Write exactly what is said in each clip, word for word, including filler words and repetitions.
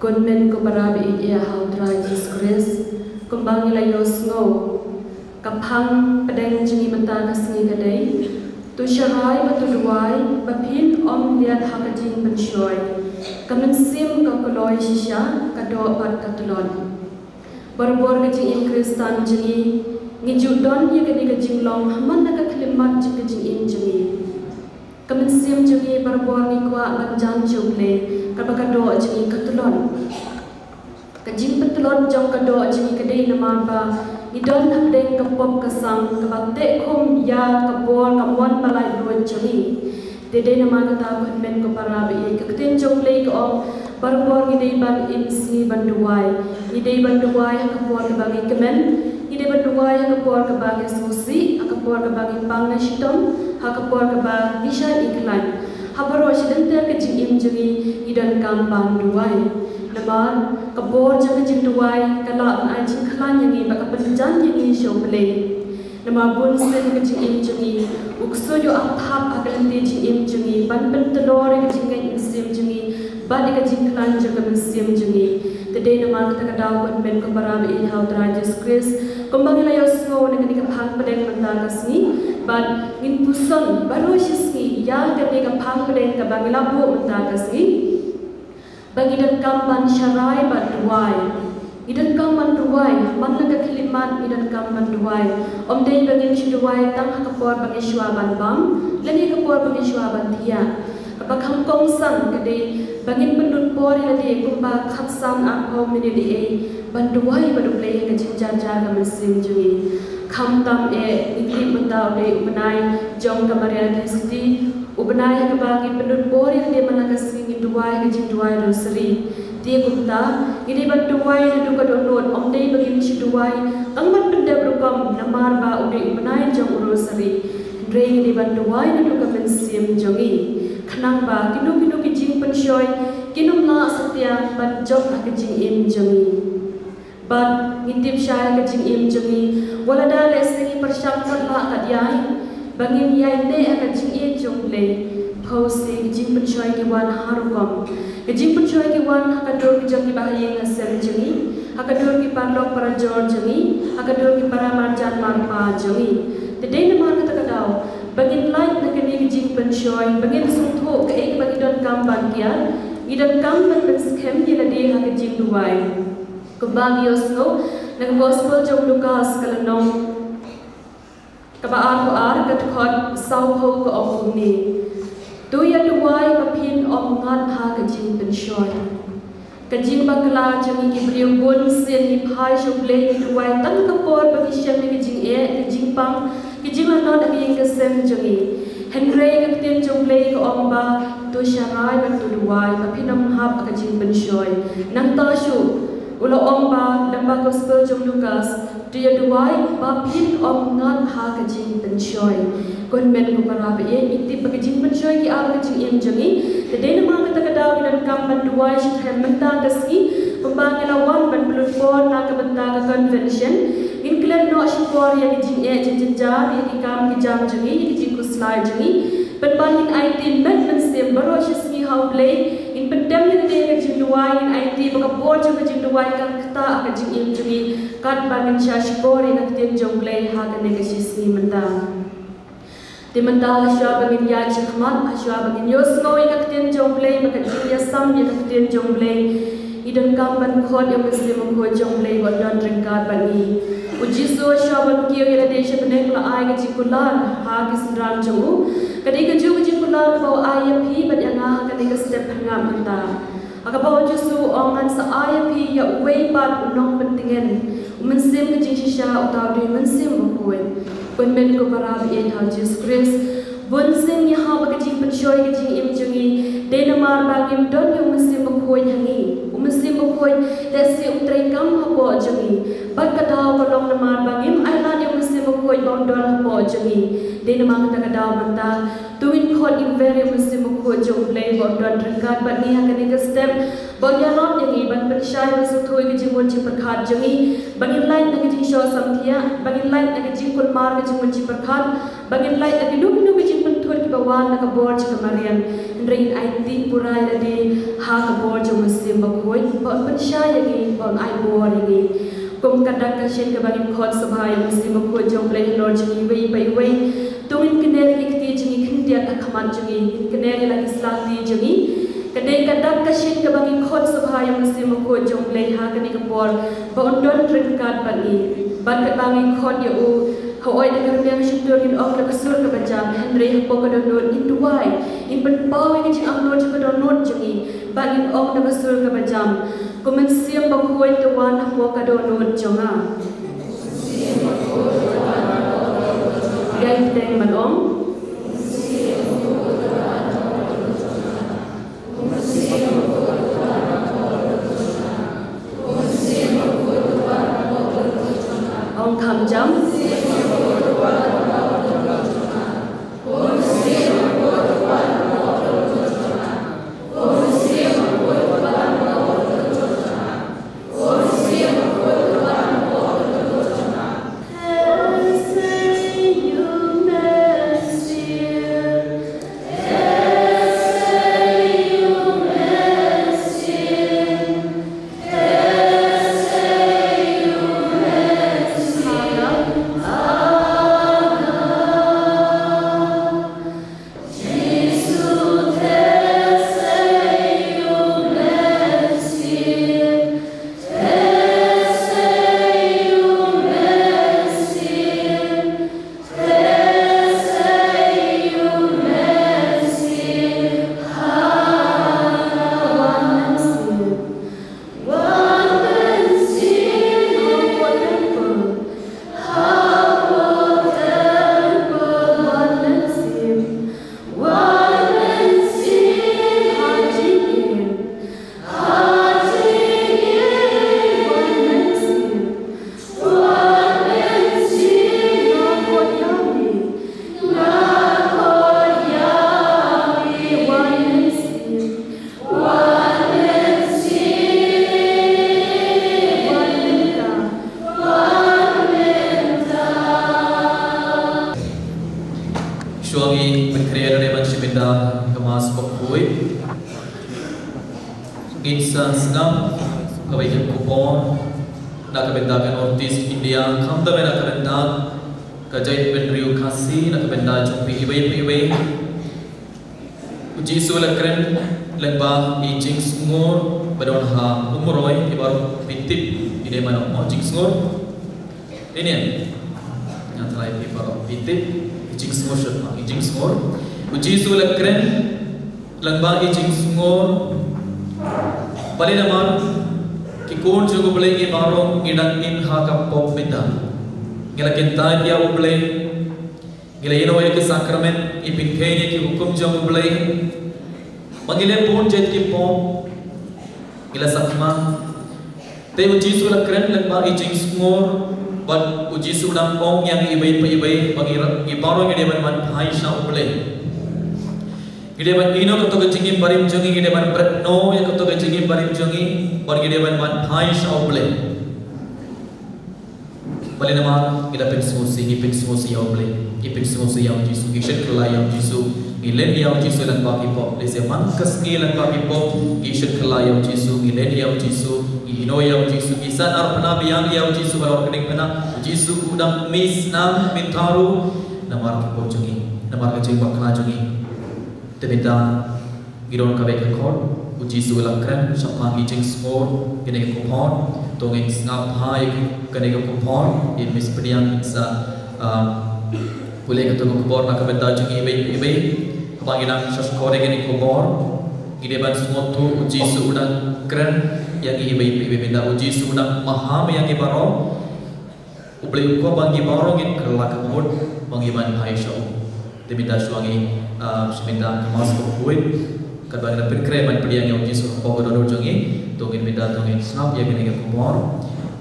Ko hynmen ko para ba ïeit ha u Trai Jisu Khrist, kumba ngi la ïohsngew, ka phang pdeng jong ngi mynta ka sngi ka dei: To sharai bad to duwai, ba phin ym liat ha ka jingpynshoi. Ka mynsiem ka kloi shisha, ka doh bad ka tlot. Barabor ka jingim Khristan jong ngi, ngi ju don ïa kane ka jinglong ha man la ka khyllipmat jong ka jingim jong ngi. Ka mynsiem jong ngi barabor ngi kwah ban jan sha U Blei, kaba ka doh jong ngi ka tlot. Ka jingpyntlot jong ka doh jong ngi ka dei namar ba ngi don hapdeng ka pop ka sang kaba teh khum ïa ka bor ka mon ba laitluid jong ngi. Te dei namar kata ko hynmen ko para ba ïeit, ka ktien jong U Blei ka ong, barabor ngi dei ban im sngi ban duwai. Ngi dei ban duwai ha ka por kaba ngi kmen, ngi dei ban duwai ha ka por kaba ngi sngewsih, ha ka por kaba ngi pang ne shitom, ha ka por kaba ngi shait ngi khlaiñ. Ha baroh shi lynter ka jingim jong ngi, ngi donkam ban duwai. Namar ka bor jong ka jingduwai ka lah ban ai jingkhlaiñ ïa ngi bad ka pynjan ïa ngi sha U Blei. Namar bunsien ka jingim jong ngi, u ksuid u ap phah ha ka lynti jingim jong ngi ban pyntnor ïa ka jingngeit mynsiem jong ngi bad ïa ka jingkhlaiñ jong ka mynsiem jong ngi. Te dei namar kata ka daw ko hynmen ko para ba ïeit ha u Trai Jisu Khrist, kumba ngi la ïohsngew na kane ka phang pdeng mynta ka sngi, bad ngin puson baroh shi sngi ïa kane ka phang pdeng kaba ngi la buh mynta ka sngi, ba ngi donkam ban sharai bad duwai. Ngi donkam ban duwai, man la ka khyllipmat ngi donkam ban duwai. Ym dei ba ngin shu duwai tang ha ka por ba ngi shuwa ban bam, lane ka por ba ngi shuwa ban thiah. Kaba kham kongsan ka dei ba ngin pynlut por ïa lade kumba khatsan arphew minit ei ei ban duwai bad U Blei ha ka jingjynjar ka mynsiem jong ngi. Khamtam eh, ngi tip mynta u dei u bnai jong ka Maria Theisotti, u bnai ha kaba ngi pynlut por ïa lade man la ka sngi, ngi duwai ha ka jingduwai Rosary. Te kumta, ngi dei ban duwai naduh ka dohnud, ym dei ba ngin shu duwai tang ban pyndep rukom namar ba u dei u bnai jong u Rosary. Hynrei ngi dei ban duwai naduh ka mynsiem jong ngi, khnang ba kino kino ki jingpynshoi kin ym lah satia ban jop ha ka jingim jong ngi. Bad ngi tip shai ka jingim jong ngi, wat lada lehse ngi pyrshang kat lah kat ïai ba ngin ïaineh ha ka jingïeit jong U Blei, phewse ki jingpynshoi ki wan ha rukom. Ki jingpynshoi ki wan ha ka dur ki jong ki bahaïing hasem jong ngi, ha ka dur ki paralok parajor jong ngi, ha ka dur ki para marjan marpa jong ngi. Te dei namar kata ka daw ba ngin lait na kine ki jingpynshoi, ba ngin sngewthuh kaei kaba ngi donkam ban kiar. Ngi donkam ban pynskhem ïa lade ha ka jingduwai. Kumba ngi ïohsngew na ka Gospel jong u Lukas ka lynnong kaba arphew ar, ka dkhot sawphew ka ong kumne: To ïa duwai ba phin ym ngat ha ka jingpynshoi. Ka jingbakla jong ngi ki briew, bunsien ngi phai sha U Blei, ngi duwai tang ha ka por ba ngi shem ïa ka jingeh, ka jingpang, ka jinglanot ha ka ïing ka sem jong ngi. Hynrei ka ktien jong U Blei ka ong ba to sharai bad to duwai ba phin ym hap ha ka jingpynshoi. Nangta shuh u la ong ba, lyngba Gospel jong u Lukas, to ïa duwai ba phin ym ngat ha ka jingpynshoi. Ko hynmen ko para ba ïeit, ngi tip ba ka jingpynshoi ki ar ha ka jingim jong ngi. Te dei namar kata ka daw ngi donkam ban duwai shitrhem mynta ka sngi, kumba ngi la wan ban pynlut por na ka bynta ka convention. Ngin klet noh shipor ïa ka jingeh jingjynjar, ïa ki kam ki jam jong ngi, ïa ki jingkhuslai jong ngi. Pynban ngin aiti met mynsiem baroh shi sngi ha U Blei, ngin pyndem ïa lade ha ka jingduwai, ngin aiti ba ka bor jong ka jingduwai kan ktah ha ka jingim jong ngi, katba ngin shah shkor ïa ka ktien jong U Blei ha kane ka shisngi mynta. Te mynta, hashwa ba ngin ïaid shakhmat, hashwa ba ngin ïohsngew ïa ka ktien jong U Blei, ba ka jingïasam ïa ka ktien jong U Blei, ngi donkam ban khot ïa U Mynsiem Bakhuid jong U Blei ban don ryngkat bad ngi. U Jisu hashwa ban kiew ïa lade sha bneng la ai ka jingkular ha ki synran jong u. Ka dei kajuh ka jingkular kaba u ai ïa phi bad ïa nga ha kane ka step phyrngab mynta. Ha kaba u Jisu u ong, ngan sa ai ïa phi ïa uwei pat u nongpyntngen, u mynsiem ka jingshisha, uta u dei u Mynsiem Bakhuid. Ko hynmen ko para ba ïeit ha u Jisu Khrist, bunsien ngi hap ha ka jingpynshoi ka jingim jong ngi, dei namar ba ngim don ïa u Mynsiem Bakhuid ha ngi. U Mynsiem Bakhuid lehse um treikam hapoh jong ngi. Bad ka daw ka long namar ba ngim ailad ïa u Mynsiem Bakhuid ba un don hapoh jong ngi. Dei namar kata ka daw mynta, to ngin khot, ngin wer ïa u Mynsiem Bakhuid jong U Blei ba un don ryngkat bad ngi ha kane ka step, ba un ïarap ïa ngi ban pynshai, ban sngewthuh ïa ka jingmut jingpyrkhat jong ngi, ba ngin lait na ka jingshoh samthiah, ba ngin lait na ka jingkulmar ka jingmut jingpyrkhat, ba ngin lait na kino kino ki jingpynthut kiba wan na ka bor jong ka mariang. Hynrei ngin aiti pura ïa lade ha ka bor jong u Mynsiem Bakhuid, ba un pynshai ïa ngi, ba un ai bor ïa ngi. Kum ka dak ka shin kaba ngin khot sngewbha ïa u Mynsiem Bakhuid jong u Blei halor jong ngi iwei pa iwei. To ngin kner ïa ki kti jong ngi khyndiat ha khmat jong ngi, ngin kner ïa la ki sla kti jong ngi. Ka dei ka dak ka shin kaba ngin khot sngewbha ïa u Mynsiem Bakhuid jong u Blei ha kane ka por, ba un don ryngkat bad ngi. Bad katba ngin khot ïa u, hooid, da ka rmiang shyntur ngin ong da ka sur kaba jam, hynrei hapoh ka dohnud ngin duwai, ngin pynpaw ïa ka jingangnud jong ka dohnud jong ngi, bad ngin ong da ka sur kaba jam: Ko Mynsiem Bakhuid, to wan hapoh ka dohnud jong nga. Ngi ai bteng ban ong. Ong kham jam. Shuwa ngi pynkhreh ïa lade ban shim bynta ka Mass bakhuid, ngin sa sngap kawei ka khubor na ka bynta ka North East India, khamtam na ka bynta ka jaitbynriew Khasi, na ka bynta jong phi iwei pa iwei. U Jisu u la kren lyngba i jingsngur ba don ha Umroi, i baroh phi tip i dei mano i jingsngur. Dei ne em? Nga tharai phi baroh phi tip i jingsngur, shuh ma i jingsngur. U Jisu u la kren lyngba i jingsngur. Balei? Namar ki khun jong U Blei ngi baroh ngi dang im ha ka pop mynta. Ngi la kyntait ïa U Blei, ngi la ïehnoh ïa ki sakramen, ngi pynkheiñ ïa ki hukum jong U Blei. Ba ngi la bun jait ki pop, ngi la sah ma. Te U Jisu u la kren lyngba i jingsngur, bad U Jisu u dang ong ïa ngi iwei pa iwei ba ngi ra-, ngi baroh ngi dei ban wan phai sha U Blei. Ngi dei ban ïehnoh kato ka jingim barim jong ngi, ngi dei ban bret noh ïa kato ka jingim barim jong ngi, bad ngi dei ban wan phai sha U Blei. Balei? Namar ngi la pynsngewsih, ngi pynsngewsih ïa U Blei, ngi pynsngewsih ïa U Jisu, ngi shit khlaiñ ïa U Jisu, ngi len ïa U Jisu lyngba ki pop. Lehse man ka sngi lyngba ki pop ngi shit khlaiñ ïa U Jisu, ngi len ïa U Jisu, ngi ïehnoh ïa U Jisu, ngi san arpana biang ïa U Jisu halor ka diengphna. U Jisu u dang mih snam mynta ruh namar ki pop jong ngi, namar ka jingbakla jong ngi. Te mynta ngi don kawei ka khot, U Jisu u la kren shaphang i jingsngur, kane ka khubor. To ngin sngap bha ïa kane ka khubor, i Miss Pdiang in sa, um, pule kato ka khubor na ka bynta jong ngi iwei pa iwei. Haba ngi dang sngap ïa kane ka khubor, ngi dei ban sngewthuh U Jisu u dang kren ïa ngi iwei pa iwei. Mynta U Jisu u dang maham ïa ngi baroh. U Blei u kwah ba ngi baroh ngin kylla ka mut ba ngi wan phai sha u. Te mynta shuwa ngi, ah, shim bynta ka Mass bakhuid. Katba ngi la pynkhreh ban pdiang ïa U Jisu hapoh ka dohnud jong ngi, to ngin mynta to ngin sngap ïa kane ka khubor.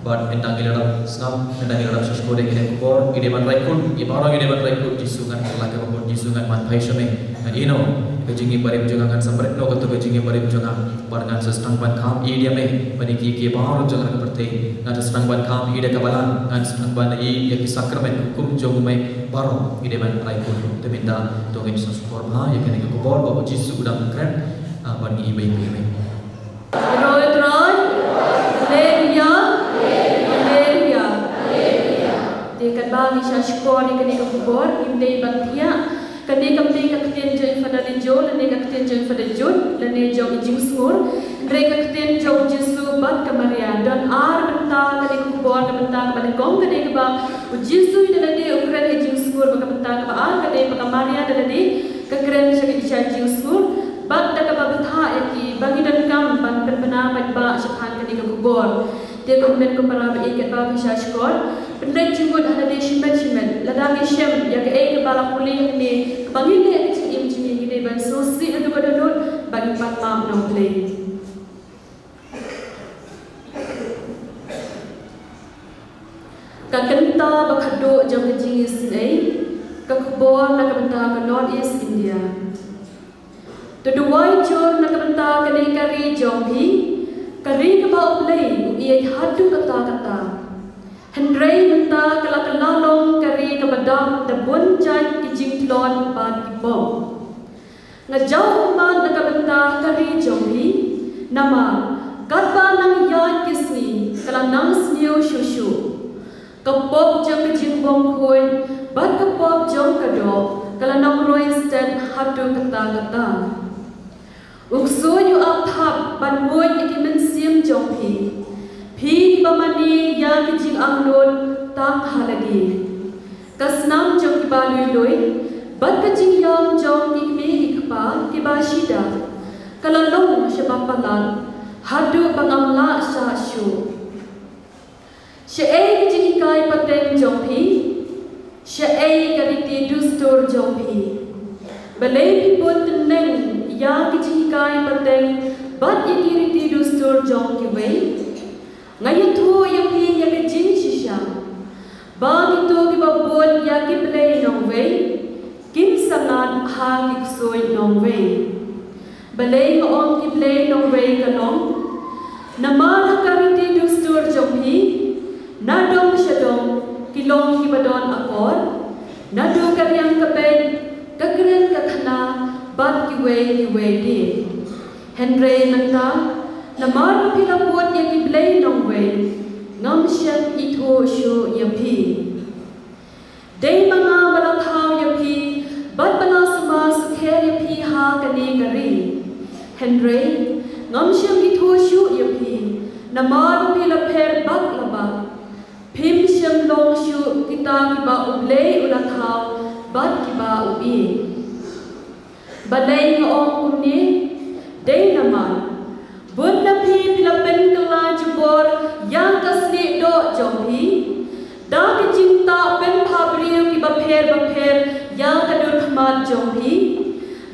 Bad mynta ngi la dep sngap, mynta ngi la dep sngap ïa kane ka khubor, ngi dei ban raikut, ngi baroh ngi dei ban raikut: Jisu, ngan kylla ka mut, Jisu, ngan wan phai sha me. Ngan ïehnoh ka jingim barim jong nga, ngan sa bret noh kato ka jingim barim jong nga. Bad ngan sa sdang ban kham ïeit ïa me bad ïa ki, ki baroh jong ka pyrthei. Ngan sa sdang ban kham ïeit ïa ka balang, ngan sa sdang ban ïeit ïa ki sakramen hukum jong me. Baroh ngi dei ban rai khublei. Te mynta to ngin sa shukor bha ïa kane ka khubor ba u Jisu u dang kren, ah, ban ngi ibei ibei. Roy Roy. Haleluya. Haleluya. Te katba ngi sa shukor ïa kane ka khubor, ngim dei ban thiah. Kane kam dei ka ktien jong Father Joe lane ka ktien jong Father Jude lane jong i Jingsngur. Hynrei ka ktien jong u Jisu bad ka Maria. Don ar bynta kane ka khubor, ka bynta kaba nyngkong ka dei kaba u Jisu ïa lade u kren ha i Jingsngur, bad ka bynta kaba ar ka dei ba ka Maria da lade ka kren sha ka Jingsngur. Bad da kaba bthah ïa ki ba ngi donkam ban pynbna paidbah shaphang kane ka khubor. Te kumne ko para ba ïeit, katba phi sa shukor, pynleit jingmut ha lade shimet shimet. Lada ngi shem ïa kaei kaba la pule hangne, kaba ngi leh ka jingim jong ngi, ngi dei ban sngewsih naduh ka dohnud ba ngi pan map na U Blei. Ka kynta ba khatduh jong ka jingisynei, ka khubor na ka bynta ka North East India. To duwai jur na ka bynta kane ka ri jong phi, ka ri kaba U Blei u ïeit haduh katta katta. Hynrei mynta ka la kylla long ka ri kaba dap da bun jait ki jingtlot bad ki pop. Nga jaw ummat na ka bynta ka ri jong phi, namar katba nang ïaid ki sngi ka la nang sniew shuh shuh. Ka pop jong ka jingbymkhuid bad ka pop jong ka doh ka la nang roi stet haduh katta katta. U ksuid u ap thap ban muid ïa ki mynsiem jong phi. Phi kiba mane ïa ki jingangnud tang ha lade. Ka snam jong kiba lui lui bad ka jingïam jong ki kmie ki kpa kiba shida ka la long shaba palat haduh ba ngam lah shah shuh. Shaei ka jinghikai pateng jong phi? Shaei ka riti dustur jong phi? Balei phi bun tyneng ïa ki jinghikai pateng bad ïa ki riti dustur jong kiwei? Nga ïathuh ïa phi ïa ka jingshisha ba kito kiba bud ïa ki blei nongwei kim sangad ha ki ksuid nongwei. Balei nga ong ki blei nongwei ka long? Namar ha ka riti dustur jong phi, na dong sha dong ki long kiba don akor, naduh ka riang ka beit, ka kren ka khana bad kiwei kiwei de. Hynrei mynta, namar ba phi la bud ïa ki blei nongwei, ngam shym ithuh shuh ïa phi. Dei ma nga ba la thaw ïa phi bad ba la sumar sukher ïa phi ha kane ka ri. Hynrei ngam shym ithuh shuh ïa phi, namar ba phi la pher bak la bak. Phim shym long shuh kita kiba U Blei u la thaw bad kiba u ïeit. Balei nga ong kumne? Dei namar bun na phi phi la pynkylla jubor ïa ka snieh doh jong phi da ka jingtah pynbhabriew kiba pher bapher ïa ka dur khmat jong phi,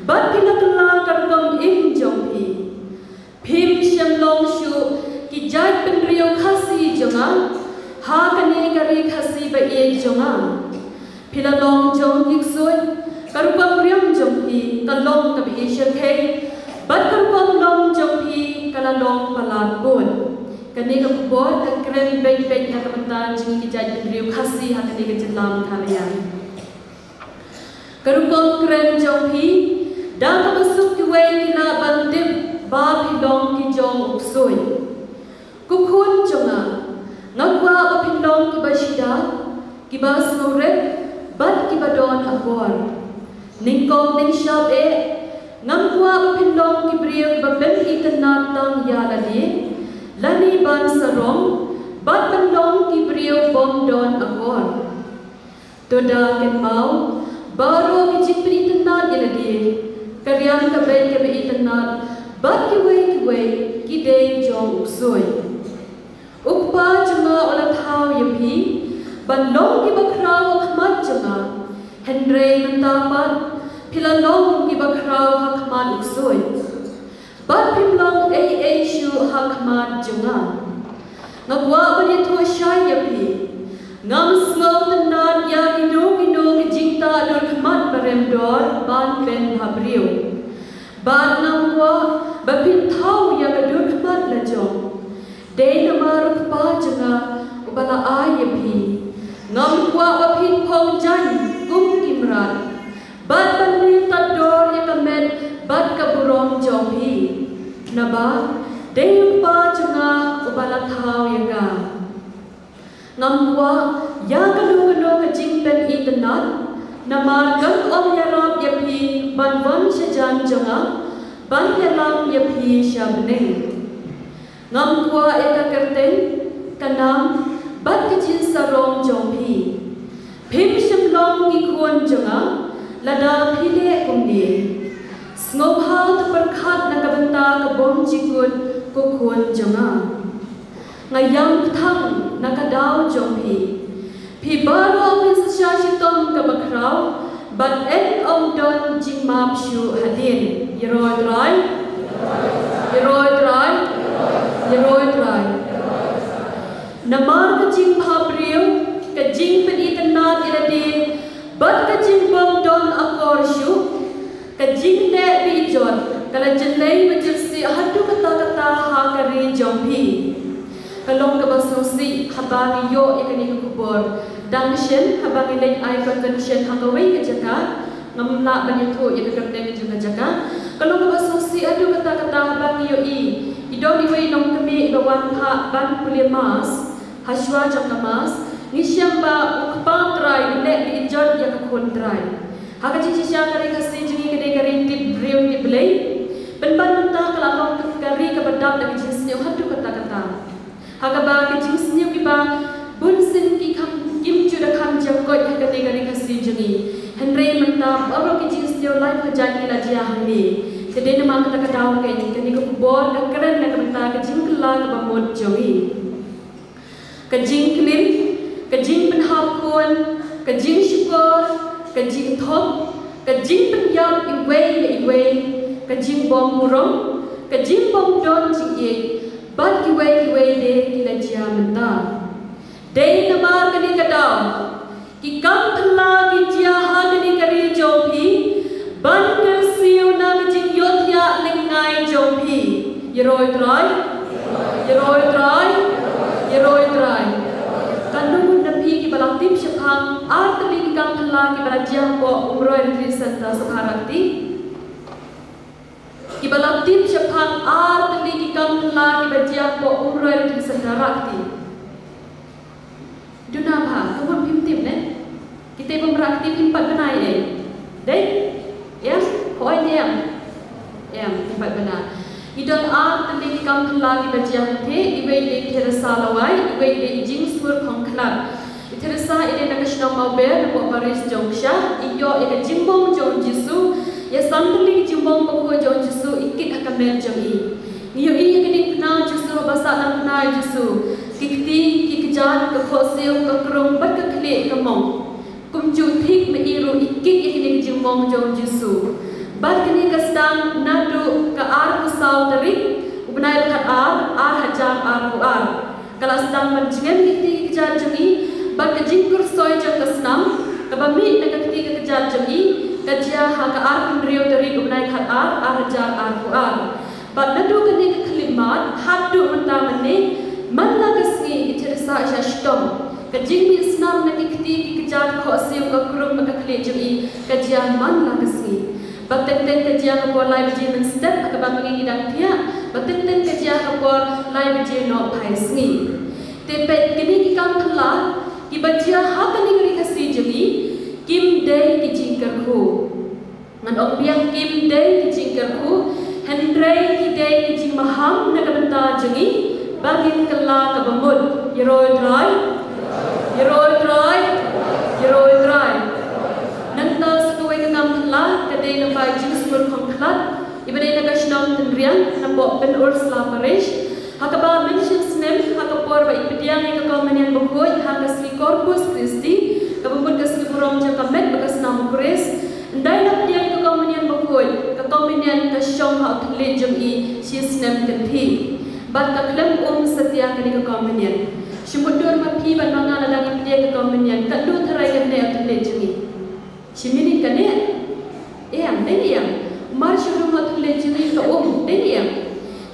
bad phi la kylla ka rukom im jong phi. Phim shym long shuh ki jaitbynriew Khasi jong nga ha kane ka ri Khasi ba ïeit jong nga. Phi la long jong ki ksuid, ka rukom riam jong phi ka long kaba ïeit shyrkhei, bad ka rukom long jong phi ka la long palat bun. Kane ka khubor ka kren beit beit na ka bynta jong ki jaitbynriew Khasi ha kane ka jylla Meghalaya. Ka rukom kren jong phi, da kaba suk kiwei ki lah ban tip ba phi long ki jong u ksuid. Ko khun jong nga, nga kwah ba phin long kiba shida, kiba sngewrit, bad kiba don akor. Nyngkong nyngshap eh, ngam kwah ba phin long ki briew kiba pynitynnad tang ïa lade, lane ban sarong, bad ban long ki briew bym don akor. To da kynmaw, baroh ki jingpynitynnad ïa lade, ka riang ka beit kaba itynnad, bad kiwei kiwei ki dei jong u ksuid. U Kpa jong nga u la thaw ïa phi ban long kiba khraw ha khmat jong nga, hynrei mynta pat phi la long kiba khraw ha khmat u ksuid. Bad phim long ei ei shuh ha khmat jong nga. Nga kwah ban ïathuh shai ïa phi, ngam sngewtynnad ïa kino kino ki jingtah dur khmat ba rem dor ban pynbhabriew. Bad ngam kwah ba phin thaw ïa ka dur khmat la jong. Dei namar u Kpa jong nga uba la ai ïa phi. Ngam kwah ba phin phong jaiñ kum ki mrad, bad ban leh tad dor ïa ka met bad ka burom jong phi. Naba dei u Kpa jong nga uba la thaw ïa nga. Ngam kwah ïa kano kano ka jingpynitynnad, namar kan ym ïarap ïa phi ban wan shajan jong nga ban ïalam ïa phi sha bneng. Ngam kwah ïa ka kyrteng, ka nam bad ka jingsarong jong phi. Phim shym long ki khun jong nga lada phi leh kumne. Sngewbha to pyrkhat na ka bynta ka bymjukut ko khun jong nga. Nga ïam kthang na ka daw jong phi. Phi baroh phin sa shah shitom kaba khraw, bad yn ym don jingmap shuh hadien. Ïaroh Trai. Ïaroh Trai. Ïaroh Trai. Namar ka jingbhabriew, ka jingpynitynnad ïa lade, bad ka jingbym don akor shuh, ka jingleh bejot ka la jyllei ba jyrsih haduh katta katta ha ka ri jong phi. Ka long kaba sngewsih haba ngi ïoh ïa kane ka khubor. Dang shen haba ngi leit ai convention ha kawei ka jaka, ngam lah ban ïathuh ïa ka kyrteng jong ka jaka. Ka long kaba sngewsih haduh katta katta haba ngi ïohi i don iwei i nongkmie iba wan phah ban pule mass. Ha shuwa jong ka mass, ngi shem ba u Kpa Trai u leh bejot ïa ka khun Trai. Ha ka jingshisha ka ri Khasi jong ngi ka dei ka ri tip briew tip Blei. Pynban mynta ka la long ka ri kaba dap da ka jingsniew haduh katta katta. Ha kaba ka jingsniew kiba bunsien ki kham, kim ju da kham jia koit ha kane ka ri Khasi jong ngi. Hynrei mynta baroh ki jingsniew lai phajan ki la jia hangne. Te dei namar kata ka daw keiñ kane ka khubor ka kren na ka bynta ka jingkylla kaba mut jong ngi. Ka jingklim, ka jingpynhap khun, ka jingshukor, ka jingthok, ka jingpynïap iwei ïa iwei, ka jingbym burom, ka jingbym don jingïeit, bad kiwei kiwei de ki la jia mynta. Dei namar kane ka daw ki kam phylla ki jia ha kane ka ri jong phi, ban kyrsiew na ka jingïohthiah lyngngai jong phi. Ïaroh Trai. Ïaroh Trai. Ïaroh Trai. Katno ngut na phi kiba la tip shaphang ar tylli ki kam phylla kiba la jia hapoh Umroi Retreat Centre, sa pha rah kti. Kiba la tip shaphang ar tylli ki kam phylla kiba jia hapoh Umroi Retreat Centre, rah kti. Duna bha, ka mut phim tip ne? Kita bym rah kti phim pat bna ïa. Dei? Em? Hooid em. Em, phim pat bna. Ngi don ar tylli ki kam phylla kiba jia hangtei, iwei i dei Theresa Lawai, iwei i dei Jingsngur Khongkhlad. I Theresa i dei na ka shnong Mawber, napoh parish Jongksha, i ïoh ïa ka jingmong jong u Jisu, ïa san tylli ki jingmong bakhuid jong u Jisu i kit ha ka met jong i. Ngi ïohi ïa ka diengphna u Jisu, haba sah tang phna u Jisu, ki kti, ki kjat, ka khohsiew, ka krung, bad ka khlieh ka mong. Kumjuh thik ma i ruh i kit ïa kine ki jingmong jong u Jisu. Bad kane ka sdang naduh ka arphew saw tarik u bnai ba khatar, ar hajar arphew ar. Ka la sdang ban jngai ïa ki kti ki kjat jong i, bad ka jingkursoi jong ka snam kaba mih na ka kti ka kjat jong i ka jia ha ka arphew hynriew tarik u bnai khatar, ar hajar arphew ar. Bad naduh kane ka khyllipmat haduh mynta mynne, man la ka sngi i Theresa i shah shitom. Ka jingmih snam na ki kti ki kjat, khohsiew, ka krung bad ka khlieh jong i ka jia man la ka sngi. Ba teng teng ka jia ka por lai baje mynstep ha kaba ma ngi ngi dang thiah, ba teng teng ka jia ka por lai baje nohphai sngi. Te peit kine ki kam phylla kiba jia ha kane ka ri Khasi jong ngi kim dei ki jingkyrkhu. Ngan ong biang, kim dei ki jingkyrkhu, hynrei ki dei ki jingmaham na ka bynta jong ngi ba ngin kylla kaba mut. Ïaroh Trai. Ïaroh Trai. Ïaroh Trai. Nangta sa kawei ka kam phylla ka dei na Bai Jingsngur Khongkhlad, iba dei na ka shnong Tynriang, napoh Pynursla Parish. Ha kaba mynshem snem, ha ka por ba i pdiang ïa ka Komunion Bakhuid ha ka sngi Corpus Christi, kaba mut ka sngi burom jong ka met bad ka snam u Khrist, ynda i la pdiang ïa ka Komunion Bakhuid, ka Komunion ka shong ha u thylliej jong i shisnem kynthih. Bad ka khlem um satia kane ka Komunion. Shu mutdur ma phi bad ma nga lada ngi pdiang ïa ka Komunion, katno tharai kan neh ha u thylliej jong ngi? Shi minit kan neh? Em, dei ne em? Mar shu rung ha u thylliej jong i ka um, dei ne em?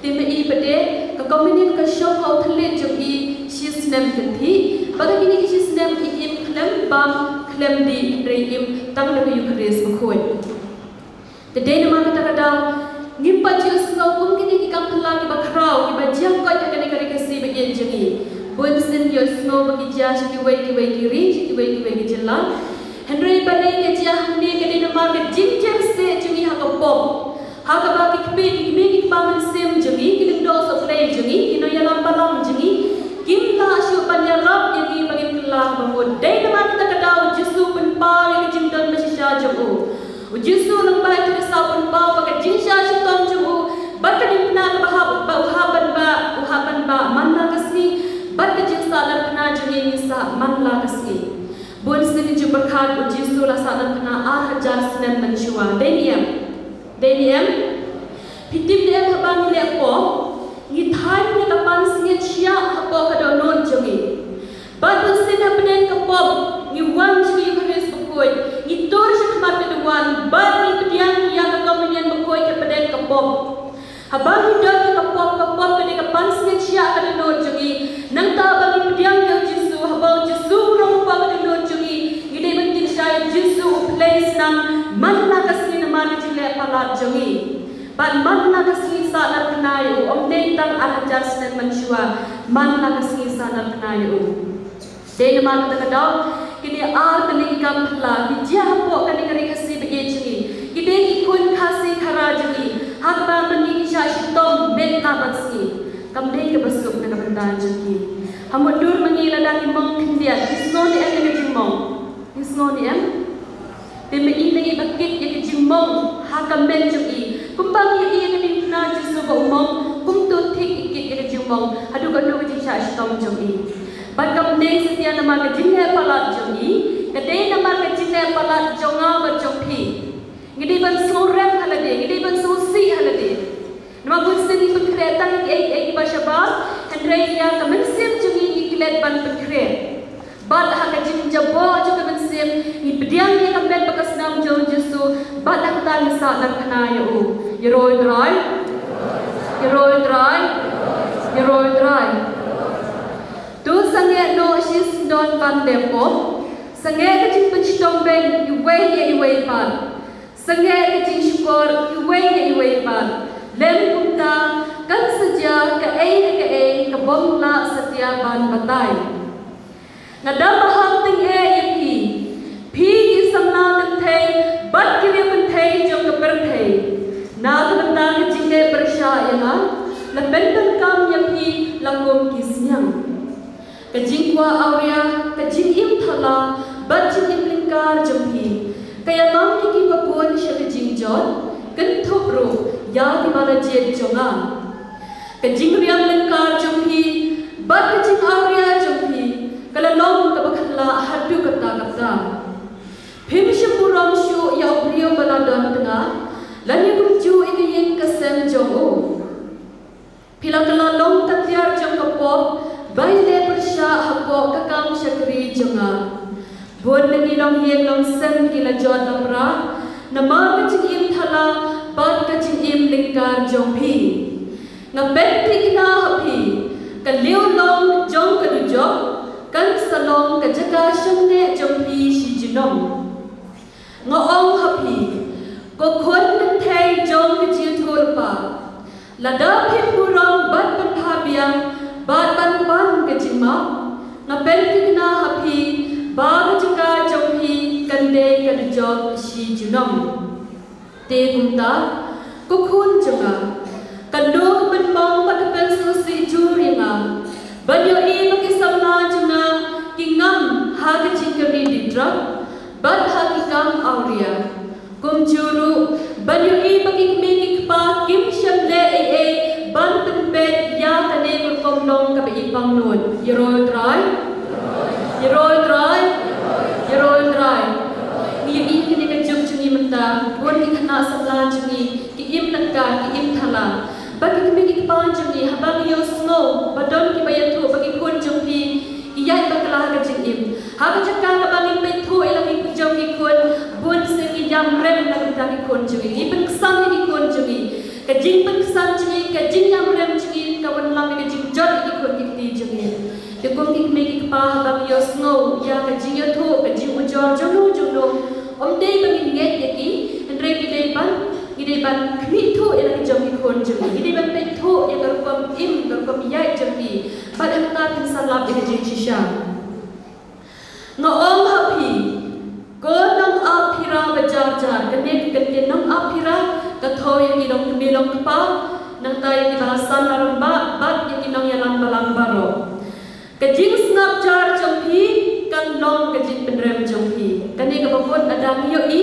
Te ma i pat de, ka Komunion ka shong ha u thylliej jong i shisnem kynthih, bad ha kine ki shisnem i im khlem bam, khlem dih, hynrei im tang da ka Eukharist bakhuid. Te dei namar kata ka daw ngim pat ju ïohsngew kum kine ki kam phylla kiba khraw, kiba jia koit ha kane ka Ri Khasi ba ïeit jong ngi. Bun sien ïohsngew ba ki jia sha kiwei kiwei ki ri, sha kiwei kiwei ki jylla. Hynrei balei ka jia hangne? Ka dei namar ka jingjakhlia jong ngi ha ka pop, ha kaba ki kmie, ki kmie ki kpa mynsiem jong ngi, ki lyngdoh sohkhlei jong ngi, ki nongïalam balang jong ngi kim lah shuh ban ïarap ïa ngi ba ngin kylla ha ba mut. Dei namar kata ka daw U Jisu u pynpaw ïa ka jingdon ba shisha jong u. U Jisu lyngba i Theresa u pynpaw ba ka jingshah shitom jong u bad ka diengphna kaba hap, ba u hap ban bah, u hap ban bah man la ka sngi, bad ka jingsahnarphna jong ngi ngin sah man la ka sngi. Bun sien ngin ju pyrkhat, U Jisu u la sahnarphna ar hajar snem mynshuwa. Dei ne em? Dei ne em? Phi tip ne em, haba ngi leh pop, ngi thaiñ ïa ka pansngiat shiah hapoh ka dohnud jong ngi. Bad bun sien hapdeng ka pop ngi wan sha ka Eukharist bakhuid, ngi tur sha khmat ka duwan bad ngi pdiang ïa ka Komunion bakhuid hapdeng ka pop. Haba ngi don ïa ka pop, ka pop ka dei ka pansngiat shiah ka dohnud jong ngi. Nangta haba ngi pdiang ïa U Jisu, haba U Jisu u long hapoh ka dohnud jong ngi, ngi dei ban tip shai, U Jisu u pynleit snam man la ka sngi namar ka jingleh palat jong ngi. Bad man la ka sngi sahnarphna ïa u, ym dei tang ar hajar snem mynshuwa, man la ka sngi sahnarphna ïa u. Dei namar kata ka daw kine ar tylli ki kam phylla ki jia hapoh kane ka Ri Khasi ba ïeit jong ngi. Ki dei ki khun Khasi Khara jong ngi, ha kaba ma ngi ngi shah shitom miet bad sngi. Kam dei kaba suk na ka bynta jong ki. Ha mutdur ma ngi lada ki mong khyndiat, ngi sngew ne em ïa ka jingmong? Ngi sngew ne em? Te ma i, ma i ba kit ïa ka jingmong ha ka met jong i, kumba ngi ïohi ïa ka diengphna Jisu ba u mong, kumto thik i kit ïa ka jingmong haduh katno ka jingshah shitom jong i. Bad kam dei satia namar ka jingleh palat jong i, ka dei namar ka jingleh palat jong nga bad jong phi. Ngi dei ban sngewrem ha lade, ngi dei ban sngewsih ha lade. Namar bun sien ngi pynkhreh tang ïa kiei kiei kiba shabar, hynrei ïa ka mynsiem jong ngi ngi klet ban pynkhreh. Bad ha ka jingjaboh jong ka mynsiem ngi pdiang ïa ka met bad ka snam jong U Jisu, bad ha kata ngi sahnarphna ïa u. Ïaroh Trai, ïaroh Trai, ïaroh Trai. To sangeh noh shisyndon ban leh pop, sangeh ka jingpynshitom beiñ iwei ïa iwei pat. Sangeh ka jingshukor iwei ïa iwei pat. Lem kumta kan sa jia kaei re kaei ka bym lah satia ban batai. Nga da maham tyngeh ïa phi, phi ki samla kynthei bad ki riewkynthei jong ka pyrthei. Na ka bynta ka jingleh pyrshah ïa nga, la pyndonkam ïa phi la kum ki sniang. Ka jingkwah awria, ka jingim thala bad jingim lyngkar jong phi ka ïalam ïa kiba bun sha ka jingjot, kynthup ruh ïa kiba la jied jong nga. Ka jingriam lyngkar jong phi bad ka jingawria jong phi ka la long kaba khatlah haduh katta katta. Phim shym burom shuh ïa u briew ba la don tnga, lane kumjuh ïa ka ïing ka sem jong u. Phi la kylla long ka tiar jong ka pop ba ïaleh pyrshah hapoh ka kam shakri jong nga. Bun na ki longïing longsem ki la jot la pra namar ka jingim thala bad ka jingim lyngkar jong phi. Nga pynthikna ha phi, ka liewlong jong ka dujok kan sa long ka jaka shongneh jong phi shi junom. Nga ong ha phi, ko khun kynthei jong ka jingïathuhlypa, lada phim burom bad pynbha biang bad ban pan ka jingmap, nga pynthikna ha phi ba ka jaka jong phi kan dei ka dujok shi junom. Te kumta, ko khun jong nga, katno ka pynmong bad ka pynsngewsih jur ïa nga ban ïohi ba ki samla jong nga ki ngam ha ka jingkyrni drug bad ha ki kam awria. Kumjuh ruh ban ïohi ba ki kmie ki kpa kim shym leh ei ei ban pynpeit ïa kane ka rukom long kaba i pangnud. Ïaroh Trai, ïaroh Trai, ïaroh Trai. Ngi ïohi kane ka juk jong ngi mynta, bun ki khynnah samla jong ngi ki im lyngkar, ki im thala. Ba ki kmie ki kpa jong ngi, haba ngi ïohsngew ba don kiba ïathuh ba ki khun jong phi ki ïaid bakla ha ka jingim, ha ka jaka kaba ngi peit thuh ïa la ki jong ki khun, bun sien ngi ïam rem na ka bynta ki khun jong ngi, ngi pynksan ïa ki khun jong ngi. Ka jingpynksan jong ngi, ka jingïam rem jong ngi ka wanlam ïa ka jingjot ïa ki khun ki kti jong ngi. Te kum ki kmie ki Pa, ba ngi ïohsngew ïa ka jingïathuh, ka jingujor jong no jong no. Ym dei ba ngin ngeit ïa ki, hynrei ngi dei ban, ngi dei ban khmih thuh ïa la ka jong ki khun jong ngi. Ngi dei ban peit thuh ïa ka rukom im, ka rukom ïaid jong ki. Bad hangta phin sa lap ïa ka jingshisha. Nga ong ha phi, ko nongap phira ba jar jar, kane ka kyntien nongap phira ka thew ïa ki longkmie longkpa, nangta ïa ki ba la san la rangbah, bad ïa ki nongïalam balang baroh. Ka jingsngap jar jong phi kan long ka jingpynrem jong phi. Kane kaba bun lada ngi ïohi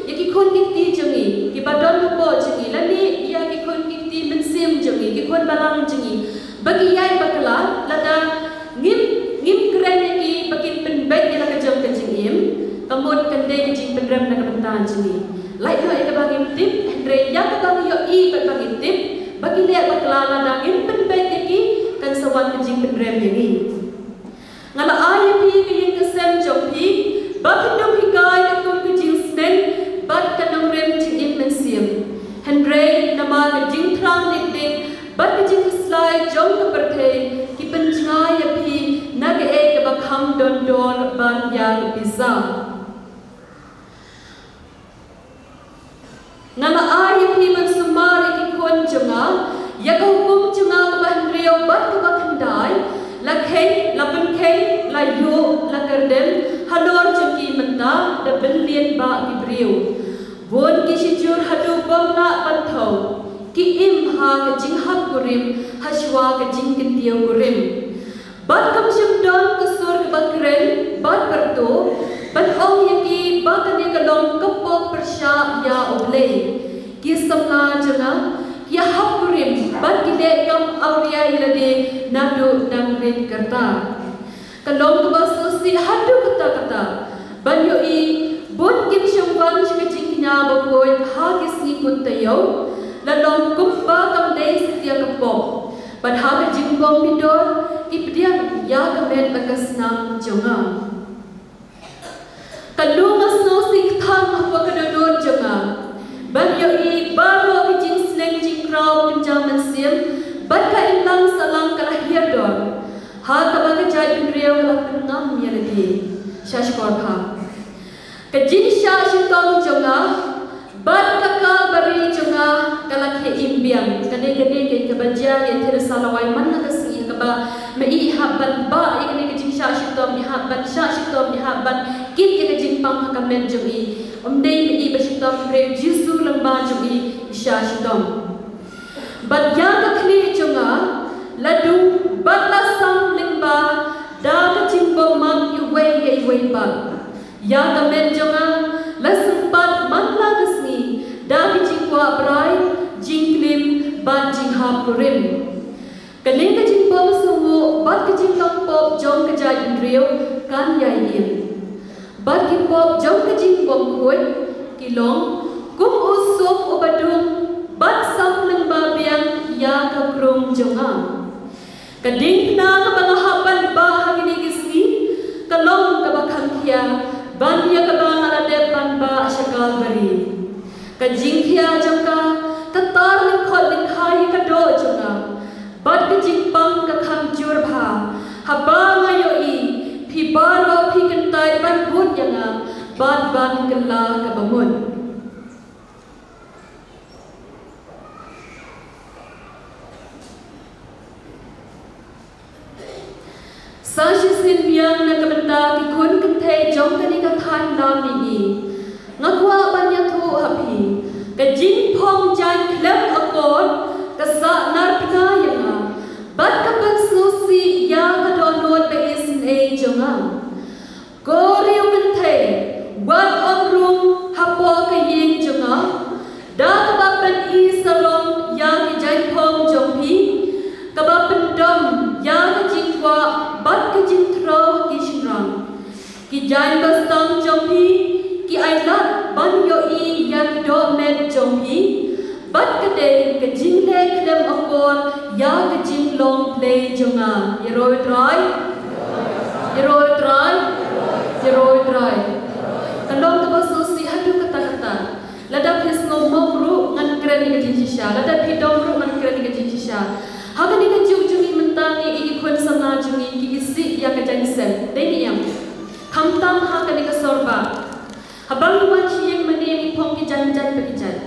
ïa ki khun ki kti jong ngi, kiba don hapoh jong ngi, lane ïa ki khun ki kti mynsiem jong ngi, ki khun balang jong ngi, ba ki ïaid bakla, lada ngim, ngim kren ïa ki ba kin pynbeit ïa la ka jong ka jingim, ka mut kan dei ka jingpynrem na ka bynta jong ngi. Lait noh ïa kaba ngim tip, hynrei ïa kaba ngi ïohi bad ba ngi tip, ba ki leh bakla, lada ngim pynbeit ïa ki, kan sa wan ka jingpynrem ïa ngi. Nga la ai ïa phi ka ïing ka sem jong phi, ba phin ym hikai ïa ka kum ka jingsneng bad ka nongrim jingim mynsiem. Hynrei namar ka jingthrang dik dik bad ka jingkhuslai jong ka pyrthei, ki pynjngai ïa phi na kaei kaba kham don dor ban ïa ka pisa. Nga la ai ïa phi ban sumar ïa ki khun jong nga ïa ka hukum jong nga kaba hynriew bad kaba khyndai, la kheiñ, la pynkheiñ, la ïuh, la kyrdem halor jong ki mynta da bynlien bah ki briew. Bun ki shijur haduh bym lah ban thew, ki im ha ka jinghap kurim, ha shuwa ka jingkyntiew kurim. Bad kam shym don ka sur kaba kren bad pyrto ban ong ïa ki ba kane ka long ka pop pyrshah ïa U Blei. Ki samla jong nga ki hap kurim bad ki leh kam awria ïa lade naduh dang rit kyrta. Ka long kaba sngewsih haduh katta katta ban ïohi bun kim shym wan sha ka jingkñia bakhuid ha ki sngi kut taïew, la long kumba kam dei satia ka pop. Bad ha ka jingbym mih dor ki pdiang ïa ka met bad ka snam jong nga. Ka long ka sngewsih kthang hapoh ka dohnud jong nga ban ïohi baroh ki jingsneng jingkraw kynja mynsiem bad ka imlang sahlang ka la hiar dor, ha kaba ka jaitbynriew ka la pynngam ïa lade sha shkor bha. Ka jingshah shitom jong nga bad ka Kalbari jong nga ka la khie im biang. Kane, kane ka, kaba jia ïa Theresa Lawai man la ka sngi, kaba ma i hap ban bah ïa kane ka jingshah shitom, i hap ban shah shitom, i hap ban kit ïa ka jingpang ha ka met jong i. Ym dei ma i ba shitom, hynrei Jisu lyngba jong i i shah shitom. Bad ïa ka khlieh jong nga la dung bad la sam lyngba da ka jingbymmat iwei ïa iwei pat. Ïa ka met jong nga la sympat man la ka sngi da ki jingkwah brai, jingklim bad jinghap kurim. Kane ka jingbymsngewnguh bad ka jinglong pop jong ka jaitbynriew kan ïai im. Bad ki pop jong ka jingbymkhuid ki long kum u suk uba dung bad sam lyngba biang ïa ka krung jong nga. Ka diengphna kaba nga hap ban bah ha kine ki sngi ka long kaba kham khia ban ïa kaba nga la dep ban bah sha Kalbari. Ka jingkhia jong ka ka tar lyngkhot lyngkhai ïa ka doh jong nga. Bad ka jingpang ka kham jur bha haba nga ïohi phi baroh phi kyntait ban bud ïa nga bad ban kylla kaba mut. Sa shisien biang na ka bynta ki khun kynthei jong kane ka thaiñ la mihngi, nga kwah ban ïathuh ha phi ka jingphong jaiñ khlem akor ka sahnarphna ïa nga bad ka pynsngewsih ïa ka dohnud ba isynei jong nga. Ko riew kynthei, wat ym rung hapoh ka ïing jong nga da kaba pyni sarong ïa ki jaiñphong jong phi, kaba pyndom ïa ka jingkwah bad ka jingthro ki shynrang. Ki jaiñ bastang jong phi ki ailad ban ïohi ïa ki dohmed jong phi, bad ka dei ka jingleh khlem akor ïa ka jinglong Blei jong nga. Ïaroh Trai, ïaroh Trai, ïaroh Trai. Ka long kaba sngewsih haduh katta katta. Lada phi sngew mok ruh ngan kren ïa ka jingshisha, lada phi dom ruh ngan kren ïa ka jingshisha. Ha kane ka juk jong ngi mynta ngi i ki khun samla jong ngi ki isih ïa ka jaiñ sem. Tam ha kane ka sor bah, haba ngi wan sha ïing mane ngi phong ki jaiñ jaiñ bad ki jaiñ.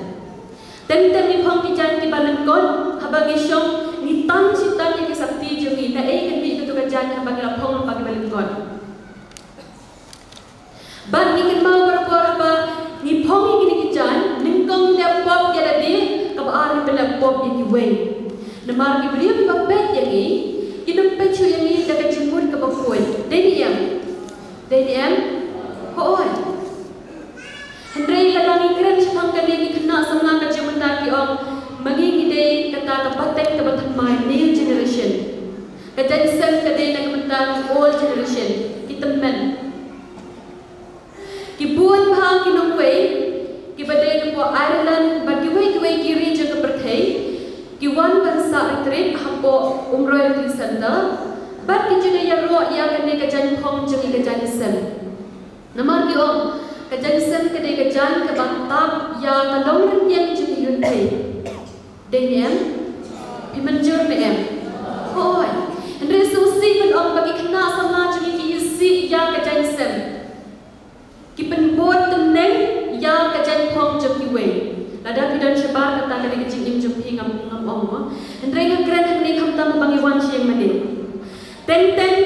Teng teng ngi phong ki jaiñ kiba lyngkot, haba ngi shong ngi tan shi tan ïa ki sakti jong ngi, naei ka mih kato ka jaiñ haba ngi la phong lyngba kiba lyngkot. Bad ngi kynmaw baroh haba ngi phong ïa kine ki jaiñ, nyngkong ngi leh pop ïa lade, kaba ar ngi leh pop ïa kiwei. Namar ki briew kiba peit ïa ngi kin ym peit shuh ïa ngi da ka jingmut kaba khuid. Dei ne em? Dei ne em? Hooid. Hynrei lada ngi kren shaphang kane, ki khynnah samla ka jingmynta ki ong, ma ngi ngi dei kata ka pateng kaba thymmai, male generation. Ka jaiñ sem ka dei na ka bynta ki old generation, ki tymmen. Ki bun bha ki nongwei kiba dei na poh Ireland bad kiwei kiwei ki ri jong ka pyrthei, ki wan ban sah retreat hapoh Umroi Retreat Center, bad ki ju ïaroh ïa kane ka jaiñ phong jong ngi, ka jaiñ sem. Namar ki ong, ka jaiñ sem ka dei ka jaiñ kaba tap ïa ka longrynïeng jong ngi ruh. Dei ne em? Phi mynjur ne em? Hooid. Hynrei sngewsih ban ong ba ki khynnah samla jong ngi ki isih ïa ka jaiñ sem. Ki pynbud tyneng ïa ka jaiñ phong jong kiwei. Lada phi don shabar, kata ka dei ka jingim jong phi, ngam, ngam ong mo. Hynrei nga kren hangne khamtam ba ngi wan sha ïing mane. Teng teng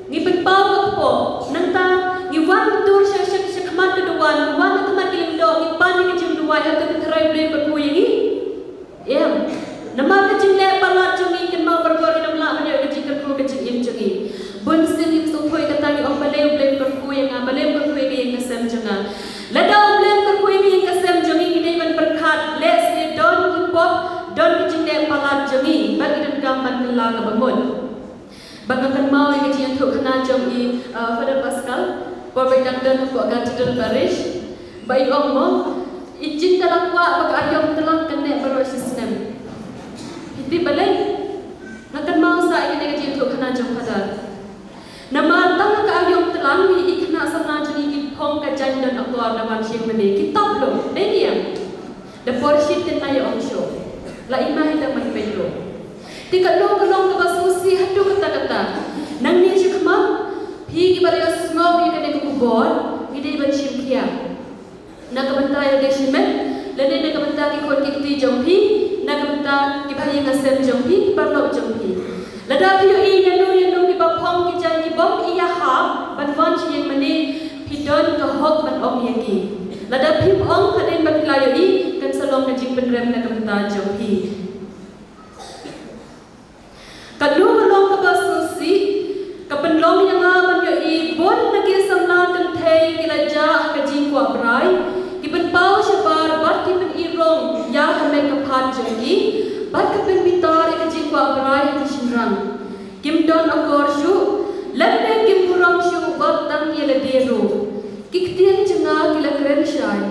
ngi pynpaw ka kpoh, nangta ngi wan tur sha, sha, sha khmat ka duwan, ngi wan ha khmat ki lyngdoh, ngi pan ïa ka jingduwai, hato ki tharai U Blei u kyrkhu ïa ngi? Em. Namar ka jingleh palat jong ngi, kynmaw baroh ngi nym lah ban ïoh ka jingkyrkhu ka jingim jong ngi. Bun sien ngi sngewthuh ïa kata, ngi ong balei U Blei u kyrkhu ïa nga, balei u kyrkhu ïa ka ïing ka sem jong nga. Lada U Blei u kyrkhu ïa ka ïing ka sem jong ngi, ngi dei ban pyrkhat, lehse don ki pop, don ki jingleh palat jong ngi, bad ngi donkam ban kylla kaba mut. Ba nga kynmaw ïa ka jingïathuhkhana jong i, uh, Father Pascal, por ba i dang don hapoh Cathedral Parish, ba i ong mo, i jingkylli kwah ba ka aïom tlang kan neh baroh shi snem. Phi tip balei? Nga kynmaw sa ïa kane ka jingïathuhkhana jong Father. Namar tang ka aïom tlang, i khynnah samla jong ngi ki phong ka jaiñ don akor da wan sha ïing mane, ki tap lum, dei ne em? Da por shit kin la ïa ong shuh. La i ma hi da man peit ruh. Te ka long, ka long kaba sngewsih haduh katta katta. Nangne shakhmat, phi kiba la ïohsngew ïa kane ka khubor, ngi dei ban shim khia. Na ka bynta ïa lade shimet, lane na ka bynta ki khun ki kti jong phi, na ka bynta ki bahaïing hasem jong phi, ki paralok jong phi. Lada phi ïohi ïano ïano kiba phong ki jaiñ kibym ïahap ban wan sha ïing mane, phi don ka hok ban ong ïa ki. Lada phim ong hadien ba phi la ïohi, kan sa long ka jingpynrem na ka bynta jong phi. Kano ka long kaba sngewsih, ka pynlong ïa nga ban ïohi bun na ki samla kynthei ki la jah ha ka jingkwah brai, ki pynpaw shabar bad ki pyni rong ïa ka met ka phad jong ki, bad ka pynbitar ïa ka jingkwah brai ha ki shynrang. Kim don akor shuh, lymne kim burom shuh wat tang ïa lade ruh. Ki ktien jong nga ki la kren shai.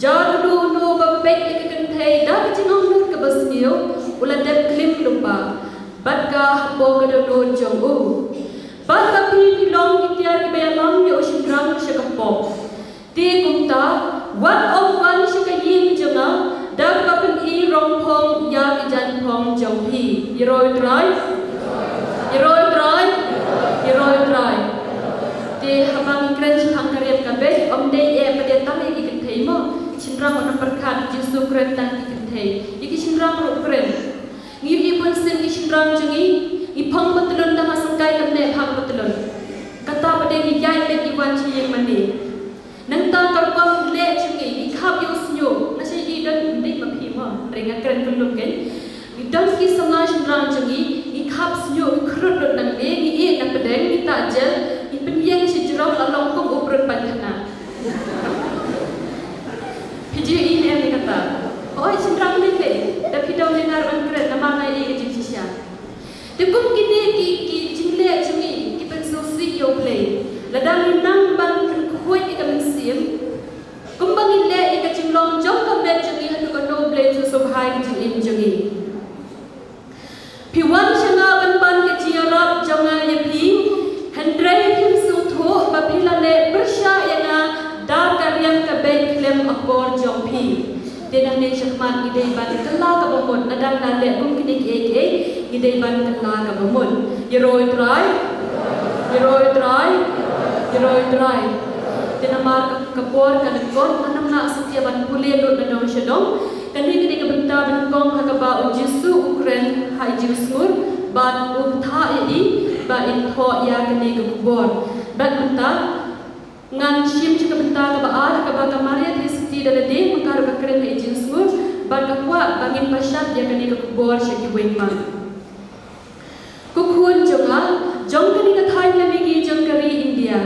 Jar uno uno ba peit ïa ka kynthei da ka jingangnud kaba sniew, u la dep klim lypa bad ka hapoh ka dohnud jong u. Bad ka phi phi long ki tiar kiba ïalam ïa u shynrang sha ka pop. Te kumta, wat ym wan sha ka ïing jong nga da kaba pyni rong phong ïa ki jaiñ phong jong phi. Ïaroh ïa U Trai? Ïaroh ïa U Trai? Ïaroh ïa U Trai? Te haba ngi kren shaphang ka riam ka beit, ym dei eh ba dei tang ïa ki kynthei mo. Shynrang wat nym pyrkhat, Jisu kren tang ïa ki kynthei. Ïa ki shynrang ruh kren. Ngi ïohi bunsien ki shynrang jong ngi, ngi phong patlun tang ha sengkai kam neh bha ka patlun. Kata pat de ngi ïaid beit ngi wan sha ïing mane. Nangta ka rukom leh jong ngi, ngi khap ïa u shñiuh, nga shu ïohi don, ym dei ma phi mo, hynrei nga kren kylluid kein. Ngi don ki samla shynrang jong ngi, ngi khap shñiuh, ngi khrud lut nangne, ngi ïeh na pdeng, ngi tah jel, ngi pynïeng sha jrong la long kum u brut painkhana. Phi ju ïohi ne em ïa kata? Hooid, shynrang lei lei. Da phi dang nang ngar ban kren namar nga ïohi ka jingshisha. Te kum kine ki, ki jingleh jong ngi ki pynsngewsih ïa U Blei. Lada ngi nang ban pynkhuid ïa ka mynsiem, kumba ngi leh ïa ka jinglong jong ka met jong ngi, hato kano U Blei un sngewbha ïa ka jingim jong ngi? Phi wan sha nga ban pan ka jingïarap jong nga ïa phi, hynrei phim sngewthuh ba phi la leh pyrshah ïa nga da ka riam ka beit khlem akor jong phi. Te nangne shakhmat ngi dei ban kylla kaba mut, lada ngi la leh kum kine kiei kiei, ngi dei ban kylla kaba mut. Ïaroh ïa U Trai, ïaroh ïa U Trai, ïaroh ïa U Trai. Te namar ka, ka por ka lyngkot, ngan ym lah satia ban pule lut na dong sha dong. Kane ka dei ka bynta ba nyngkong ha kaba U Jisu u kren ha i jingsngur bad u bthah ïa i ba in thoh ïa kane ka khubor. Bad mynta ngan shim sha ka bynta kaba ar ha kaba ka Maria Theisotti da lade mynta ruh ka kren ha i jingsngur bad ka kwah ba ngin pynshad ïa kane ka khubor sha kiwei pat. Ko khun jong nga, jong kane ka thaiñ lane ki jong ka ri India,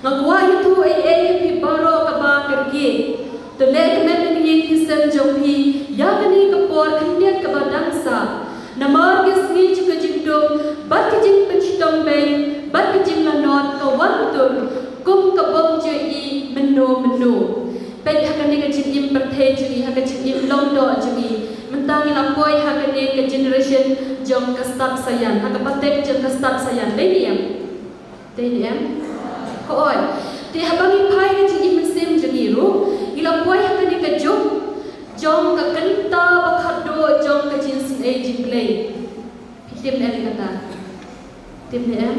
nga kwah ïathuh ei ei ha phi baroh kaba kyrkieh. To leh kmen ïa ka ïing ki sem jong phi ïa kane ka por khyndiat kaba dang sah. Namar ki sngi jong ka jingdum bad ka jingpynshitom beiñ bad ka jinglanot ka wan tur kum ka bym ju ïohi mynno mynno. Peit ha kane ka jingim pyrthei jong ngi, ha ka jingim longdoh jong ngi. Mynta ngi la poi ha kane ka generation jong ka stad saian, ha ka patek jong ka stad saian. Dei ne em? Dei ne em? Hooid. Te haba ngi phai ha ka jingim mynsiem jong ngi ruh, ngi la poi ha kane ka juk jong ka kynta ba khatduh jong ka jingisynei jong U Blei. Phi tip ne em kata? Tip ne em?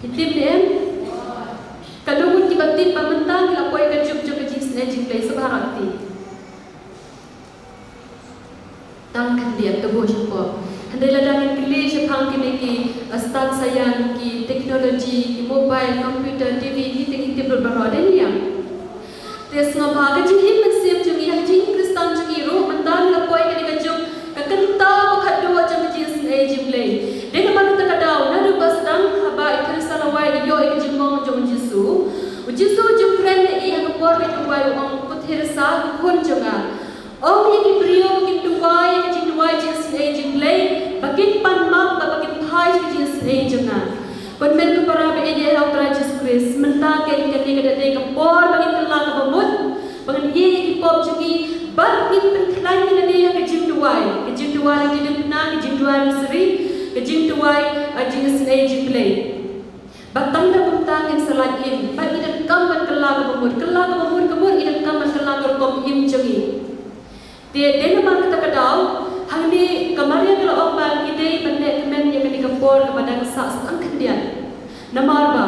Phi tip ne em? Katno ngut kiba tip ba mynta ngi la poi ha ka juk jong ka jingisynei jong U Blei, sngap ha ka kti. Tang khyndiat, to buh shapoh. Hynrei lada ngin kylli shaphang kine ki, uh, stad saian, ki technology, ki mobile, computer, T V, ngi te ngi tip lut baroh, dei ne em? Te sngap ha ka jingim mynsiem jong ngi, ha ka jingim Khristan jong ngi ruh, mynta ngi la poi ha kane ka juk ka kynta ba khatduh jong ka jingisynei jong U Blei. Dei namar kata ka daw, naduh ba sdang haba i Theresa Lawai i ïoh ïa ka jingmong jong u Jisu, u Jisu u ju kren ïa i ha ka por ba i duwai, u ong, ko Theresa, ko khun jong nga, ong ïa ki briew ba kin duwai ïa ka jingduwai jingisynei jong U Blei, ba kin pan map bad ba kin phai sha ka jingisynei jong nga. Ko hynmen ko para ba ïeit ha U Trai Jisu Khrist, mynta kein kane ka dei ka por ba ngin kylla kaba mut, ba ngin ïeh ïa ki pop jong ngi, bad ngin pynkhlaiñ ïa lade ha ka jingduwai, ka jingduwai lade dang pynah, ka jingduwai rosary, ka jingduwai, ah, jingisynei jong U Blei. Bad tang da kumta ngin sa lait im, bad ngi donkam ban kylla kaba mut, kylla kaba mut, ka mut ngi donkam ban kylla ka rukom im jong ngi. Te dei namar kata ka daw, hangne ka Maria ka la ong ba ngi dei ban leh kmen ïa kane ka por kaba dang sah tang khyndiat. Namar ba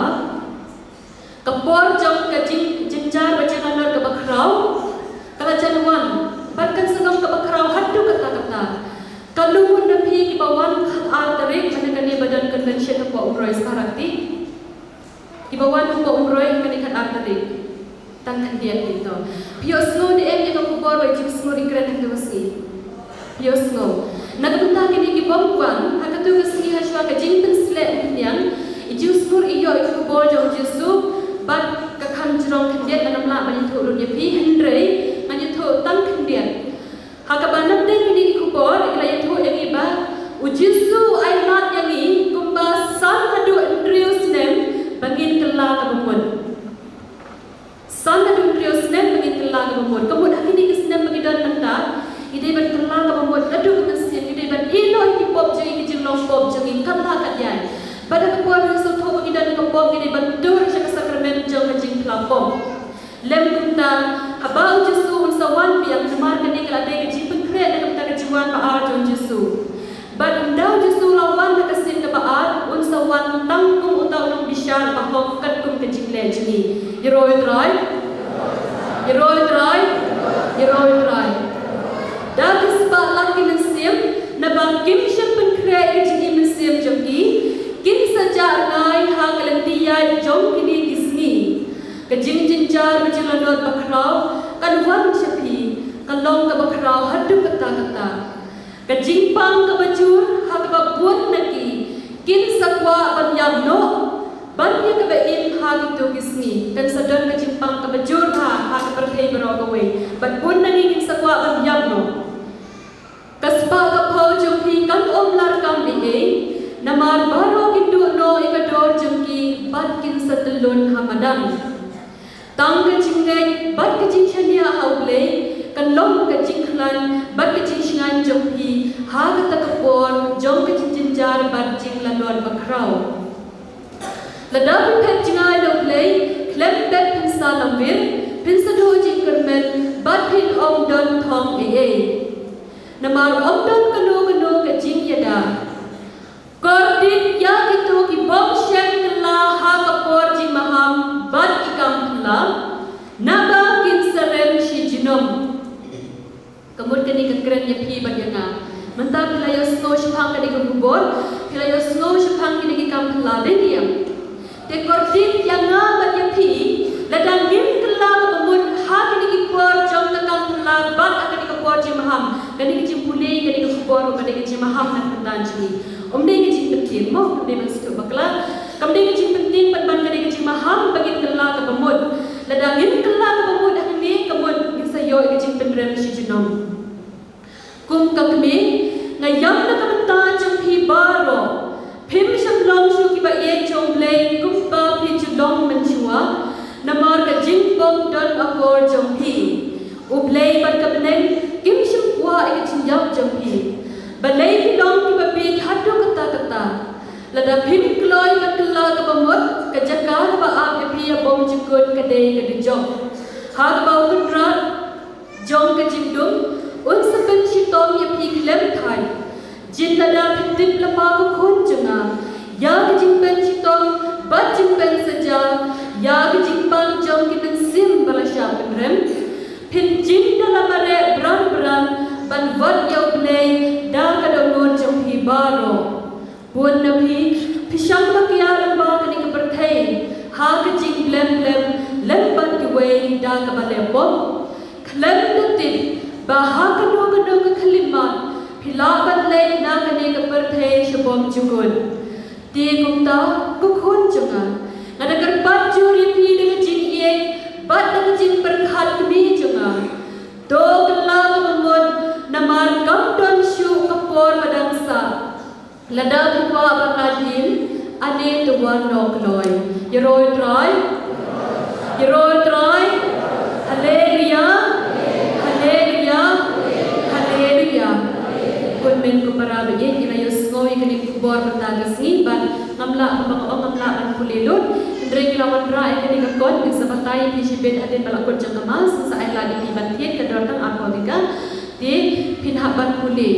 ka por jong ka jing, jingjynjar bad jinglanot kaba khraw ka la jan wan, bad kan sa long kaba khraw haduh katta katta. Katno ngut na phi kiba wan khatar tarik, mane kane ba don convention hapoh Umroi, sngap ha ka kti? Kiba wan hapoh Umroi kane khatar tarik. Tang khyndiat ki to. Phi ïohsngew ne em ïa ka khubor ba i jingsngur i kren ha katu ka sngi? Phi ïohsngew. Na ka bynta kine ki bym wan, ha katu ka sngi hashwa ka jingpynsleh umphniang, i jingsngur i ïoh ïa ka khubor jong u Jisu, bad ka kham jrong khyndiat, ngan ym lah ban ïathuh lut ïa phi, hynrei ngan ïathuh tang khyndiat. Ha kaba namdei kine ki khubor, i la ïathuh ïa ngi ba u Jisu u ailad ïa ngi kumba san haduh hynriew snem ba ngin kylla kaba mut. San haduh hynriew snem ba ngin kylla kaba mut. Ka mut ha kine ki snem ba ngi don mynta, ngi dei ban kylla kaba mut naduh mynsiem, ngi dei ban ïehnoh ïa ki pop jong ngi, ki jinglong pop jong ngi katba kat ïai. Bad ha ka por riewsngewthuh ba ngi don ha ka pop, ngi dei ban tur sha ka sakramen jong ka jingphla pop. Lem kumta, haba u Jisu un sa wan biang, namar kane ka la dei ka jingpynkhreh na ka bynta ka jingwan ba ar jong u Jisu. Bad ynda u Jisu u la wan ha ka sien kaba ar, un sa wan tang kum uta u nongbishar ba hok katkum ka jingleh jong ngi. Ïaroh ïa u Trai. Ïaroh ïa u Trai. Ïaroh ïa u Trai. Da ki spah lak ki mynsiem, naba kim shym pynkhreh ïa ka jingim mynsiem jong ki, kin sa jah rngai ha ka lynti ïaid jong kine ki sngi. Ka jingjynjar bad jinglanot bakhraw kan wan sha phi, kan long kaba khraw haduh katta katta. Ka jingpang kaba jur ha kaba bun na ki kin sa kwah ban ïap noh ban ïa kaba im ha kito ki sngi. Kan sa don ka jingpang kaba jur ha, ha ka pyrthei baroh kawei. Bad bun na ki kin sa kwah ban ïap noh. Ka spah ka phew jong phi kan ym larkam ei ei, namar baroh kin duh noh ïa ka dor jong ki bad kin sa tyllun ha madan. Tang ka jingngeit bad ka jingshaniah ha U Blei kan long ka jingkhlaiñ bad ka jingshngaiñ jong phi ha kata ka por jong ka jingjynjar bad jinglanot bakhraw. Lada phi phet jngai na U Blei, khlem pep phin sa lamwir, phin sa duh jingkyrmen bad phin ym don thong ei ei. Namar ym don kano kano ka jingïada. Kordit ïa kito ki bym shym kylla ha ka por jingmaham bad ki kam Bor ba dei ka jingmaham na ka bynta jong ngi. Ym dei ka jingpyntieng mo, ym dei ban sngewthuh bakla. Kam dei ka jingpyntieng pat ban ka dei ka jingmaham ba ngin kylla kaba mut. Lada ngin kylla kaba mut hangne ka mut ngin sa ïoh ïa ka jingpynrem shi junom. Kum ka kmie, nga ïam na ka bynta jong phi baroh. Phim shym long shuh kiba ïeit jong U Blei kumba phi ju long mynshuwa. Namar ka jingbym don akor jong phi. U Blei bad ka bneng kim shym kwah ïa ka jingïap jong phi. Balei phi long kiba bieit haduh katta katta? Lada phim kloi ban kylla kaba mut, ka jaka kaba ap ïa phi ïa bymjukut ka dei ka dujok. Ha kaba U Kynrad jong ka jingdum un sa pynshitom ïa phi khlem thait. Jin lada phi tip lypa ko khun jong nga ïa ka jingpynshitom bad jingpynsaja ïa ka jingpang jong ki mynsiem ba la shah pynrem, phin jin da la mareh bran bran ban wad ïa U Blei da ka dohnud jong phi baroh. Bun na phi, phi shang ba ki ïa lyngba kane ka pyrthei ha ka jingblem blem lem bad kiwei da kaba leh pop. Khlem da tip ba ha kano kano ka khyllipmat phi lah ban leit na kane ka pyrthei sha bymjukut. Te kumta ko khun jong nga, nga da kyrpad jur ïa phi da ka jingïeit bad da ka jingpyrkhat kmie jong nga. To kylla kaba mut namar kam don shuh ka por ba dang sah. Lada phi kwah ban lait im, ane to wan noh kloi. Ïaroh Trai. Ïaroh Trai. Haleluya. Haleluya. Haleluya. Bun men ko para ba ïeit, ngi la ïohsngew ïa kane ka khubor mynta ka sngi bad ngam lah ban ong, ngam lah ban pule lut. Hynrei ngi la wanrah ïa kane ka kot, ngin sa batai ïa phi shibit hadien ba la kut jong ka Mass, ngin sa ai lad ïa phi ban thied ka dor tang arphew tyngka. Te phin hap ban pule.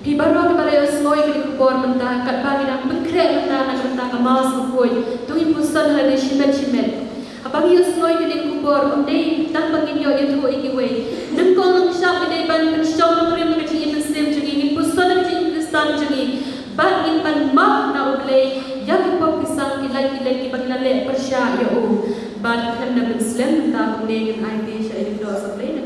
Phi baroh kiba la ïohsngew ïa kane ka khubor mynta, katba ngi dang pynkhreh mynta na ka bynta ka Mass bakhuid, to ngin puson ha lade shimet shimet. Haba ngi ïohsngew ïa kane ka khubor, ym dei tang ba ngin ïoh ïathuh ïa kiwei. Nyngkong nyngshap ngi dei ban pynshong nongrim ïa ka jingim mynsiem jong ngi, ngin puson ïa ka jingim Khristan jong ngi. Bad ngin pan map na U Blei ïa ki pop ki sam, ki lait ki lait kiba ngi la leh pyrshah ïa u. Bad khlem da pynslem, mynta kumne ngin aiti sha ïa ka doh sha U Blei.